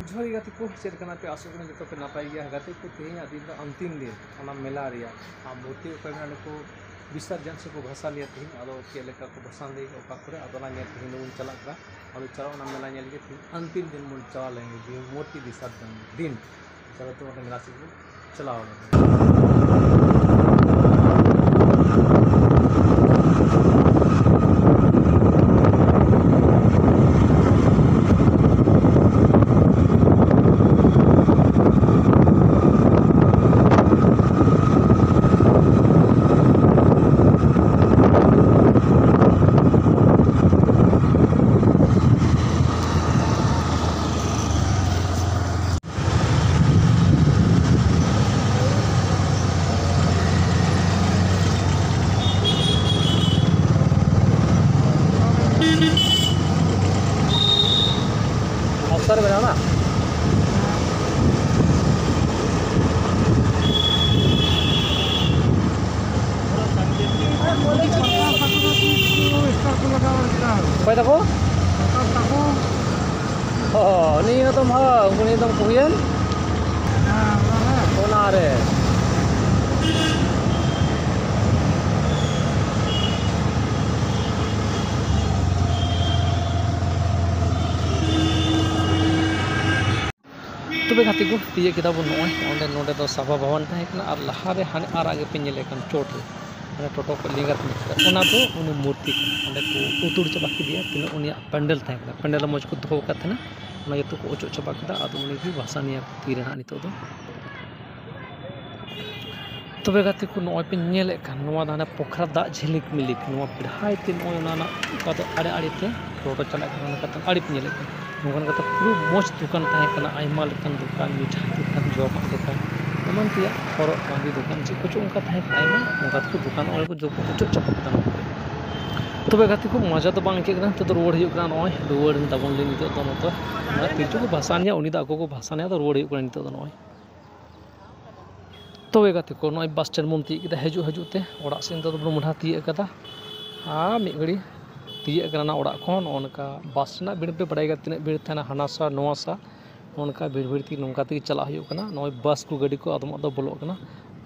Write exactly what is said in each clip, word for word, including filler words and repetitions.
ᱡᱚᱦᱟᱨ ᱜᱮ ᱜᱟᱛᱮ ᱠᱚ, ᱪᱮᱫ ᱞᱮᱠᱟ ᱢᱮᱱᱟᱜ ᱯᱮ? ᱟᱥᱚᱜ ᱠᱟᱹᱱᱟᱹᱧ ᱡᱚᱛᱚ ᱯᱮ ᱱᱟᱯᱟᱭ ᱜᱮᱭᱟ᱾ ᱜᱟᱛᱮ ᱠᱚ, ᱛᱮᱦᱮᱧᱟᱜ ᱫᱤᱱ ᱫᱚ ᱟᱱᱛᱤᱢ ᱫᱤᱱ ᱚᱱᱟ ᱢᱮᱞᱟ ᱨᱮᱭᱟᱜ᱾ ᱟᱨ ᱢᱩᱨᱛᱤ ᱚᱠᱚᱭ ᱢᱮᱱᱟᱜ ᱱᱩᱠᱩ ᱵᱤᱥᱚᱨᱡᱚᱱ ᱥᱮ ᱠᱚ ᱵᱷᱟᱥᱟᱱ ᱞᱮᱭᱟ ᱛᱮᱦᱮᱧ᱾ ᱟᱫᱚ ᱪᱮᱫ ᱞᱮᱠᱟ ᱠᱚ ᱵᱷᱟᱥᱟᱱ ᱞᱮᱭᱟ, ᱚᱠᱟ ᱠᱚᱨᱮ, ᱟᱫᱚ ᱚᱱᱟ ᱧᱮᱞ ᱛᱮᱦᱮᱧ ᱫᱚᱵᱚᱱ ᱪᱟᱞᱟᱜ ᱠᱟᱱᱟ᱾ ᱟᱫᱚ ᱪᱟᱞᱟᱣ ᱚᱱᱟ ᱢᱮᱞᱟ ᱧᱮᱞ ᱜᱮ ᱛᱮᱦᱮᱧ ᱟᱱᱛᱤᱢ ᱫᱤᱱ ᱵᱚᱱ ᱪᱟᱞᱟᱣ ᱞᱮᱱ ᱜᱮ, ᱢᱩᱨᱛᱤ ᱵᱤᱥᱚᱨᱡᱚᱱ ᱫᱤᱱ᱾ ᱪᱚᱞᱚ ᱛᱚ ᱚᱸᱰᱮ ᱢᱮᱞᱟ ᱥᱮᱫ ᱵᱚᱱ ᱪᱟᱞᱟᱣ ᱞᱮᱱ ᱜᱮ᱾ ᱚᱯᱥᱟᱨ ᱢᱮᱱᱟᱜᱼᱟ ᱵᱟᱝ? ᱚᱠᱚᱭ ᱛᱟᱠᱚ? ᱚ, ᱩᱱᱤ ᱦᱚᱸᱛᱚ ᱢᱟ, ᱩᱱᱤ ᱦᱚᱸᱛᱚ ᱦᱩᱭᱮᱱ᱾ ᱚᱱᱟ ᱨᱮ᱾ ᱛᱚᱵᱮ ᱜᱟᱛᱮ ᱠᱚ, ᱛᱤᱭᱟᱹᱜ ᱠᱮᱫᱟ ᱵᱚᱱ ᱱᱚᱜᱼᱚᱭ ᱚᱸᱰᱮ, ᱱᱚᱰᱮ ᱫᱚ ᱥᱚᱵᱷᱟ ᱵᱷᱚᱵᱚᱱ ᱛᱟᱦᱮᱸ ᱠᱟᱱᱟ, ᱟᱨ ᱞᱟᱦᱟ ᱨᱮ ᱦᱟᱱᱮ ᱟᱨᱟᱜ ᱜᱮᱯᱮ ᱧᱮᱞᱮᱫ ᱠᱟᱱ ᱪᱚᱴ ᱨᱮ, ᱢᱟᱱᱮ ᱴᱳᱴᱳ ᱠᱚ ᱞᱮᱸᱜᱟ ᱛᱤ ᱠᱟᱜᱼᱟ, ᱚᱱᱟ ᱫᱚ ᱩᱱᱤ ᱢᱩᱨᱛᱤ ᱠᱟᱱᱟ᱾ ᱚᱸᱰᱮ ᱠᱚ ᱩᱛᱩᱲ ᱪᱟᱵᱟ ᱠᱮᱫᱮᱭᱟ, ᱛᱤᱱᱟᱹᱜ ᱩᱱᱤᱭᱟᱜ ᱯᱮᱱᱰᱮᱞ ᱛᱟᱦᱮᱸ ᱠᱟᱱᱟ, ᱯᱮᱱᱰᱮᱞ ᱢᱚᱡᱽ ᱠᱚ ᱫᱚᱦᱚ ᱟᱠᱟᱫ ᱛᱟᱦᱮᱱᱟ, ᱚᱱᱟ ᱡᱚᱛᱚ ᱠᱚ ᱚᱪᱚᱜ ᱪᱟᱵᱟ ᱠᱮᱫᱟ᱾ ᱟᱫᱚ ᱩᱱᱤ ᱜᱮ ᱵᱷᱟᱥᱟᱱᱤᱭᱟ ᱠᱚ ᱛᱤ ᱨᱮ ᱦᱟᱸᱜ ᱱᱤᱛᱚᱜ ᱫᱚ᱾ ᱛᱚᱵᱮ ᱜᱟᱛᱮ ᱠᱚ, ᱱᱚᱜᱼᱚᱭ ᱯᱮ ᱧᱮᱞᱮᱫ ᱠᱟᱱ, ᱱᱚᱣᱟ ᱫᱚ ᱦᱟᱱᱮ ᱯᱚᱠᱷᱨᱟ ᱫᱟᱜ ᱡᱷᱤᱞᱤᱠ ᱢᱤᱞᱤᱠ, ᱱᱚᱣᱟ ᱵᱮᱲᱦᱟᱭ ᱛᱮ ᱱᱚᱜᱼᱚᱭ ᱚᱱᱟ ᱨᱮᱱᱟᱜ ᱚᱠᱟ ᱫᱚ ᱟᱲᱮ ᱟᱲᱮ ᱛᱮ ᱴᱳᱴᱳ ᱪᱟᱞᱟᱜ ᱠᱟᱱᱟ, ᱚᱱᱟ ᱠᱟᱛᱮ ᱟᱲᱮ ᱯᱮ ᱧᱮᱞᱮᱫ ᱠᱟᱱ, ᱱᱚᱝᱠᱟᱱ ᱠᱟᱛᱮ ᱯᱩᱨᱟᱹ ᱢᱚᱡᱽ ᱫᱚᱠᱟᱱ ᱛᱟᱦᱮᱸ ᱠᱟᱱᱟ, ᱟᱭᱢᱟ ᱞᱮᱠᱟᱱ ᱫᱚᱠᱟᱱ, ᱢᱤᱴᱷᱟᱭ ᱫᱚᱠᱟᱱ, ᱡᱚᱢᱟᱜ ᱫᱚᱠᱟᱱ, ᱮᱢᱟᱱ ᱛᱮᱭᱟᱜ ᱦᱚᱨᱚᱜ ᱵᱟᱸᱫᱮ ᱫᱚᱠᱟᱱ ᱪᱮᱫ ᱠᱚᱪᱚ ᱚᱱᱠᱟ ᱛᱟᱦᱮᱸ ᱠᱟᱱᱟ, ᱟᱭᱢᱟ ᱚᱱᱠᱟ ᱛᱮᱠᱚ ᱫᱚᱠᱟᱱ ᱚᱸᱰᱮ ᱠᱚ ᱡᱚᱛᱚ ᱢᱩᱪᱟᱹᱫ ᱪᱟᱵᱟ ᱠᱮᱫᱟ ᱱᱚᱣᱟ ᱠᱚᱨᱮ᱾ ᱛᱚᱵᱮ ᱜᱟᱛᱮ ᱠᱚ, ᱢᱚᱡᱟ ᱫᱚ ᱵᱟᱝ ᱟᱹᱭᱠᱟᱹᱜ ᱠᱟᱱᱟ᱾ ᱱᱤᱛᱚᱜ ᱫᱚ ᱨᱩᱣᱟᱹᱲ ᱦᱩᱭᱩᱜ ᱠᱟᱱᱟ, ᱱᱚᱜᱼᱚᱭ ᱨᱩᱣᱟᱹᱲ ᱮᱱ ᱛᱟᱵᱚᱱ ᱞᱮ ᱱᱤᱛᱚᱜ ᱫᱚ ᱱᱚᱛᱮ᱾ ᱢᱟᱱᱮ ᱯᱤᱞᱪᱩ ᱠᱚ ᱵᱷᱟᱥᱟᱱ ᱜᱮᱭᱟ, ᱩᱱᱤ ᱫᱚ ᱟᱠᱚ ᱠᱚ ᱵᱷᱟᱥᱟᱱ ᱜᱮᱭᱟ, ᱟᱫᱚ ᱨᱩᱣᱟᱹᱲ ᱦᱩᱭᱩᱜ ᱠᱟᱱᱟ ᱱᱤᱛᱚᱜ ᱫᱚ ᱱᱚᱜᱼᱚᱭ᱾ ᱛᱚᱵᱮ ᱜᱟᱛᱮ ᱠᱚ, ᱱᱚᱜᱼᱚᱭ ᱵᱟᱥ ᱥᱴᱮᱱᱰ ᱵᱚᱱ ᱛᱤᱭᱳᱜ ᱠᱮᱫᱟ᱾ ᱦᱤᱡᱩᱜ ᱦᱤᱡᱩᱜ ᱛᱮ ᱚᱲᱟᱜ ᱥᱮᱫ ᱫᱚ ᱵᱚᱱ ᱢᱚᱰᱷᱟ ᱛᱤᱭᱳᱜ ᱠᱟᱫᱟ᱾ ᱟᱨ ᱢᱤᱫ ᱜᱷᱟᱹᱲᱤ ᱛᱤᱭᱳᱜ ᱠᱟᱱᱟ ᱚᱲᱟᱜ ᱠᱷᱚᱱ᱾ ᱱᱚᱜᱼᱚ ᱱᱚᱝᱠᱟ ᱵᱟᱥ ᱨᱮᱱᱟᱜ ᱵᱷᱤᱲ ᱯᱮ ᱵᱟᱲᱟᱭ ᱜᱮᱭᱟ, ᱛᱤᱱᱟᱹᱜ ᱵᱷᱤᱲ ᱛᱟᱦᱮᱱᱟ ᱦᱟᱱᱟ ᱥᱟ ᱱᱚᱣᱟ ᱥᱟ᱾ ᱱᱚᱜᱼᱚ ᱱᱚᱝᱠᱟ ᱵᱷᱤᱲ ᱵᱷᱤᱲ ᱛᱮᱜᱮ ᱱᱚᱝᱠᱟ ᱛᱮᱜᱮ ᱪᱟᱞᱟᱜ ᱦᱩᱭᱩᱜ ᱠᱟᱱᱟ᱾ ᱱᱚᱜᱼᱚᱭ ᱵᱟᱥ ᱠᱚ ᱜᱟᱹᱰᱤ ᱠᱚ ᱟᱫᱚᱢ ᱟᱫᱚᱢ ᱵᱚᱞᱚᱜ ᱠᱟᱱᱟ᱾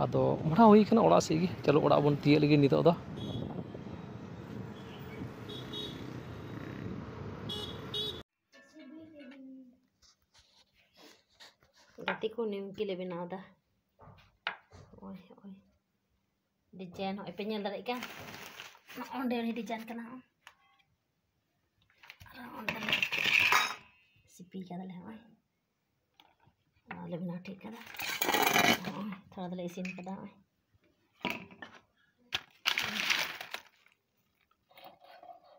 ᱟᱫᱚ ᱢᱚᱰᱷᱟ ᱦᱩᱭ ᱠᱟᱱᱟ ᱚᱲᱟᱜ ᱥᱮᱫ ᱜᱮ᱾ ᱪᱚᱞᱚ ᱚᱲᱟᱜ ᱵᱚᱱ ᱛᱤᱭᱳᱜ ᱞᱮᱜᱮ ᱱᱤᱛᱚᱜ ᱫᱚ᱾ ᱜᱟᱛᱮ ᱠᱚ, ᱱᱤᱢᱠᱤ ᱞᱮ ᱵᱮᱱᱟᱣ ᱮᱫᱟ᱾ ᱱᱚᱜᱼᱚᱭ, ᱱᱚᱜᱼᱚᱭ ᱰᱤᱡᱟᱭᱤᱱ, ᱱᱚᱜᱼᱚᱭ ᱯᱮ ᱧᱮᱞ ᱫᱟᱲᱮᱭᱟᱜ ᱠᱟᱱ, ᱱᱚᱜᱼᱚ ᱱᱚᱰᱮ ᱩᱱᱤ ᱰᱤᱡᱟᱭᱤᱱ ᱠᱟᱱᱟ᱾ ᱱᱚᱜᱼᱚᱭ᱾ ᱟᱨ ᱚᱱᱛᱮ ᱞᱮ ᱥᱤᱯᱤ ᱠᱟᱫᱟᱞᱮ, ᱱᱚᱜᱼᱚᱭ᱾ ᱟᱨ ᱞᱮ ᱵᱮᱱᱟᱣ ᱴᱷᱤᱠ ᱠᱟᱫᱟ᱾ ᱱᱚᱜᱼᱚᱭ ᱛᱷᱚᱲᱟ ᱫᱚᱞᱮ ᱤᱥᱤᱱ ᱠᱟᱫᱟ, ᱱᱚᱜᱼᱚᱭ᱾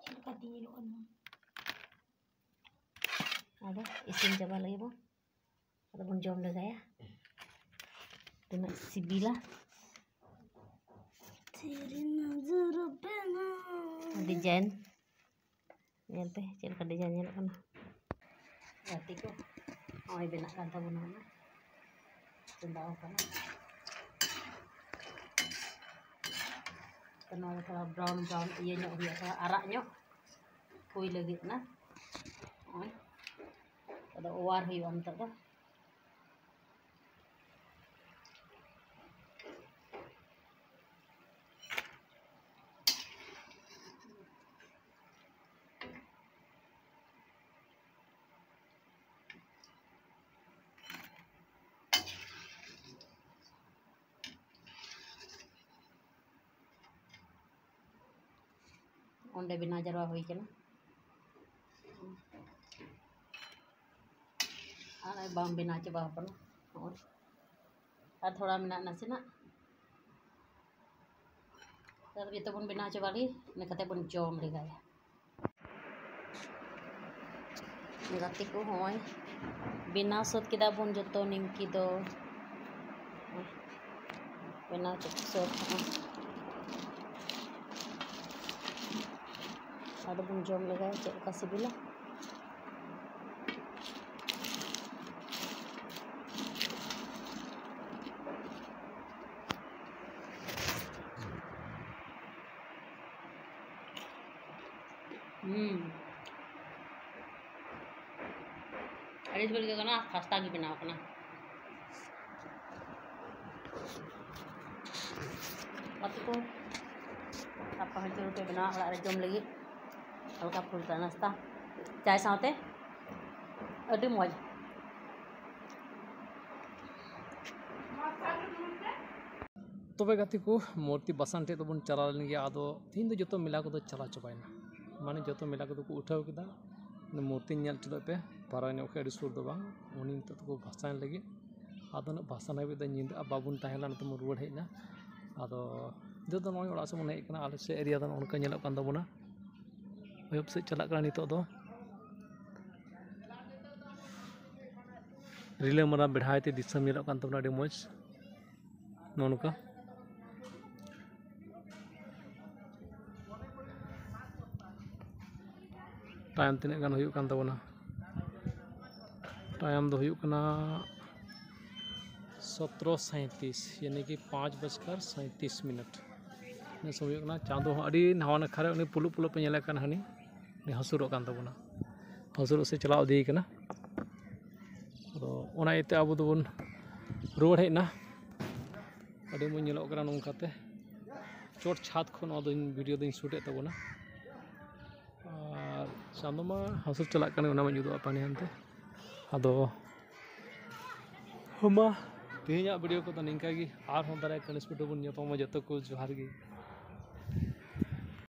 ᱪᱮᱫ ᱞᱮᱠᱟ ᱛᱮ ᱧᱮᱞᱚᱜ ᱠᱟᱱᱟ? ᱟᱫᱚ ᱤᱥᱤᱱ ᱪᱟᱵᱟ ᱞᱟᱹᱜᱤᱫ ᱵᱚᱱ, ᱟᱫᱚ ᱵᱚᱱ ᱡᱚᱢ ᱞᱮᱜᱟᱭᱟ ᱛᱤᱱᱟᱹᱜ ᱥᱤᱵᱤᱞᱟ᱾ ᱛᱮᱨᱮ ᱱᱚᱡᱚᱨ ᱯᱮ ᱱᱟ᱾ ᱰᱤᱡᱟᱭᱤᱱ ᱧᱮᱞ ᱯᱮ ᱪᱮᱫ ᱞᱮᱠᱟ ᱰᱤᱡᱟᱭᱤᱱ ᱧᱮᱞᱚᱜ ᱠᱟᱱᱟ᱾ ᱜᱟᱛᱮ ᱠᱚ, ᱱᱚᱜᱼᱚᱭ ᱵᱮᱱᱟᱜ ᱠᱟᱱ ᱛᱟᱵᱚᱱᱟ ᱚᱱᱟ᱾ ᱪᱚᱸᱫᱟᱣ ᱠᱟᱱᱟ᱾ ᱛᱚ ᱱᱚᱣᱟ ᱫᱚ ᱛᱷᱚᱲᱟ ᱵᱨᱟᱣᱩᱱ ᱵᱨᱟᱣᱩᱱ ᱤᱭᱟᱹ ᱧᱚᱜ ᱦᱩᱭᱩᱜᱼᱟ, ᱛᱷᱚᱲᱟ ᱟᱨᱟᱜ ᱧᱚᱜ ᱦᱩᱭ ᱞᱟᱹᱜᱤᱫ ᱱᱟ᱾ ᱱᱚᱜᱼᱚᱭ᱾ ᱟᱫᱚ ᱚᱣᱟᱨ ᱦᱩᱭᱩᱜᱼᱟ ᱱᱤᱛᱚᱜ ᱫᱚ᱾ ᱚᱸᱰᱮ ᱵᱮᱱᱟᱣ ᱡᱟᱣᱨᱟ ᱦᱩᱭ ᱠᱟᱱᱟ᱾ ᱟᱨ ᱵᱟᱝ ᱵᱮᱱᱟᱣ ᱪᱟᱵᱟ ᱟᱠᱟᱱᱟ᱾ ᱱᱚᱜᱼᱚᱭ ᱟᱨ ᱛᱷᱚᱲᱟ ᱢᱮᱱᱟᱜᱼᱟ ᱱᱟᱥᱮᱱᱟᱜ᱾ ᱛᱟᱦᱞᱮ ᱡᱚᱛᱚ ᱵᱚᱱ ᱵᱮᱱᱟᱣ ᱪᱟᱵᱟ ᱞᱮᱜᱮ, ᱤᱱᱟᱹ ᱠᱟᱛᱮ ᱵᱚᱱ ᱡᱚᱢ ᱞᱮᱜᱟᱭᱟ᱾ ᱜᱟᱛᱮ ᱠᱚ, ᱦᱚᱸᱜᱼᱚᱭ ᱵᱮᱱᱟᱣ ᱥᱟᱹᱛ ᱠᱮᱫᱟ ᱵᱚᱱ ᱡᱚᱛᱚ ᱱᱤᱢᱠᱤ ᱫᱚ᱾ ᱵᱮᱱᱟᱣ ᱠᱟᱛᱮ ᱥᱟᱹᱛ ᱠᱟᱜᱼᱟ᱾ ᱟᱫᱚ ᱵᱚᱱ ᱡᱚᱢ ᱞᱮᱜᱟᱭᱟ ᱪᱮᱫ ᱞᱮᱠᱟ ᱥᱤᱵᱤᱞᱟ᱾ ᱦᱩᱸ, ᱟᱹᱰᱤ ᱥᱤᱵᱤᱞ ᱜᱮ ᱠᱟᱱᱟ, ᱠᱷᱟᱥᱛᱟ ᱜᱮ ᱵᱮᱱᱟᱣ ᱠᱟᱱᱟ᱾ ᱜᱟᱛᱮ ᱠᱚ, ᱜᱟᱯᱟ ᱦᱚᱸ ᱡᱟᱹᱨᱩᱲ ᱯᱮ ᱵᱮᱱᱟᱣᱟ ᱚᱲᱟᱜ ᱨᱮ ᱡᱚᱢ ᱞᱟᱹᱜᱤᱫ᱾ ᱦᱟᱞᱠᱟ ᱯᱷᱩᱞᱠᱟ ᱱᱟᱥᱛᱟ, ᱪᱟᱭ ᱥᱟᱶᱛᱮ ᱟᱹᱰᱤ ᱢᱚᱡᱽ᱾ ᱛᱚᱵᱮ ᱜᱟᱛᱮ ᱠᱚ, ᱢᱩᱨᱛᱤ ᱵᱟᱥᱟᱱ ᱴᱷᱮᱡ ᱫᱚᱵᱚᱱ ᱪᱟᱞᱟᱣ ᱞᱮᱱ ᱜᱮᱭᱟ᱾ ᱟᱫᱚ ᱛᱤᱦᱤᱧ ᱫᱚ ᱡᱚᱛᱚ ᱢᱮᱞᱟ ᱠᱚᱫᱚ ᱪᱟᱞᱟᱣ ᱪᱟᱵᱟᱭᱮᱱᱟ, ᱢᱟᱱᱮ ᱡᱚᱛᱚ ᱢᱮᱞᱟ ᱠᱚᱫᱚ ᱠᱚ ᱩᱴᱷᱟᱹᱣ ᱠᱮᱫᱟ᱾ ᱢᱩᱨᱛᱤ ᱧᱮᱞ ᱦᱚᱪᱚ ᱞᱮᱫ ᱯᱮ, ᱯᱟᱨᱟ ᱧᱚᱜ ᱠᱷᱚᱡ ᱟᱹᱰᱤ ᱥᱩᱨ ᱫᱚ ᱵᱟᱝ, ᱩᱱᱤ ᱱᱤᱛᱚᱜ ᱫᱚᱠᱚ ᱵᱷᱟᱥᱟᱱ ᱞᱟᱹᱜᱤᱫ᱾ ᱟᱫᱚ ᱩᱱᱟᱹᱜ ᱵᱷᱟᱥᱟᱱ ᱦᱟᱹᱵᱤᱡ ᱫᱚ ᱧᱤᱫᱟᱹᱜᱼᱟ, ᱵᱟᱵᱚᱱ ᱛᱟᱦᱮᱸ ᱞᱮᱱᱟ, ᱱᱚᱛᱮ ᱵᱚᱱ ᱨᱩᱣᱟᱹᱲ ᱦᱮᱡ ᱮᱱᱟ᱾ ᱟᱫᱚ ᱱᱤᱛᱚᱜ ᱫᱚ ᱱᱚᱜᱼᱚᱭ ᱚᱲᱟᱜ ᱥᱮᱫ ᱵᱚᱱ ᱦᱮᱡ ᱟᱠᱟᱱᱟ᱾ ᱟᱞᱮ ᱥᱮᱫ ᱮᱨᱤᱭᱟ ᱫᱚ ᱱᱚᱜᱼᱚ ᱱᱚᱝᱠᱟ ᱧᱮᱞᱚᱜ ᱠᱟᱱ ᱛᱟᱵᱚᱱᱟ, ᱮᱦᱚᱵ ᱥᱮᱫ ᱪᱟᱞᱟᱜ ᱠᱟᱱᱟ ᱱᱤᱛᱚᱜ ᱫᱚ᱾ ᱨᱤᱞᱟᱹᱢᱟᱞᱟ ᱵᱮᱲᱦᱟᱭ ᱛᱮ ᱫᱤᱥᱚᱢ ᱧᱮᱞᱚᱜ ᱠᱟᱱ ᱛᱟᱵᱚᱱᱟ, ᱟᱹᱰᱤ ᱢᱚᱡᱽ᱾ ᱱᱚᱜᱼᱚ ᱱᱚᱝᱠᱟ᱾ ᱴᱟᱭᱤᱢ ᱛᱤᱱᱟᱹᱜ ᱜᱟᱱ ᱦᱩᱭᱩᱜ ᱠᱟᱱ ᱛᱟᱵᱚᱱᱟ? ᱴᱟᱭᱤᱢ ᱫᱚ ᱦᱩᱭᱩᱜ ᱠᱟᱱᱟ ᱥᱚᱛᱨᱚ ᱥᱟᱸᱭᱛᱤᱥ, ᱭᱟᱱᱤ ᱠᱤ ᱯᱟᱸᱪ ᱵᱟᱡᱠᱟᱨ ᱥᱟᱸᱭᱛᱤᱥ ᱢᱤᱱᱤᱴ᱾ ᱤᱱᱟᱹ ᱥᱚᱢᱚᱭ ᱦᱩᱭᱩᱜ ᱠᱟᱱᱟ᱾ ᱪᱟᱸᱫᱚ ᱦᱚᱸ ᱟᱹᱰᱤ ᱱᱟᱣᱟ ᱱᱟᱠᱷᱟ ᱨᱮ, ᱩᱱᱤ ᱯᱩᱞᱩᱜ ᱯᱩᱞᱩᱜ ᱯᱮ ᱧᱮᱞᱮ ᱠᱟᱱ, ᱦᱟᱹᱱᱤ, ᱩᱱᱤ ᱦᱟᱹᱥᱩᱨᱚᱜ ᱠᱟᱱ ᱛᱟᱵᱚᱱᱟ, ᱦᱟᱹᱥᱩᱨᱚᱜ ᱥᱮ ᱪᱟᱞᱟᱣ ᱤᱫᱤᱭ ᱠᱟᱱᱟ᱾ ᱟᱫᱚ ᱚᱱᱟ ᱤᱭᱟᱹᱛᱮ ᱟᱵᱚ ᱫᱚᱵᱚᱱ ᱨᱩᱣᱟᱹᱲ ᱦᱮᱡ ᱮᱱᱟ᱾ ᱟᱹᱰᱤ ᱢᱚᱡᱽ ᱧᱮᱞᱚᱜ ᱠᱟᱱᱟ ᱱᱚᱝᱠᱟᱛᱮ᱾ ᱪᱚᱴ ᱪᱷᱟᱫᱽ ᱠᱷᱚᱱ ᱱᱚᱣᱟ ᱫᱚᱧ, ᱵᱷᱤᱰᱤᱭᱳ ᱫᱚᱧ ᱥᱩᱴᱮᱫ ᱛᱟᱵᱚᱱᱟ᱾ ᱟᱨ ᱪᱟᱸᱫᱚ ᱢᱟ ᱦᱟᱹᱥᱩᱨ ᱪᱟᱞᱟᱜ ᱠᱟᱱᱟ, ᱚᱱᱟ ᱢᱟᱧ ᱩᱫᱩᱜ ᱟᱯᱮ ᱠᱟᱱ ᱦᱟᱱᱛᱮ᱾ ᱟᱫᱚ ᱦᱳ ᱢᱟ, ᱛᱮᱦᱮᱧᱟᱜ ᱵᱷᱤᱰᱤᱭᱳ ᱠᱚᱫᱚ ᱱᱤᱝᱠᱟ ᱜᱮ᱾ ᱟᱨᱦᱚᱸ ᱫᱟᱨᱟᱭ ᱠᱟᱱ ᱵᱷᱤᱰᱤᱭᱳ ᱵᱚᱱ ᱧᱟᱯᱟᱢᱟ᱾ ᱡᱚᱛᱚ ᱠᱚ ᱡᱚᱦᱟᱨ ᱜᱮ᱾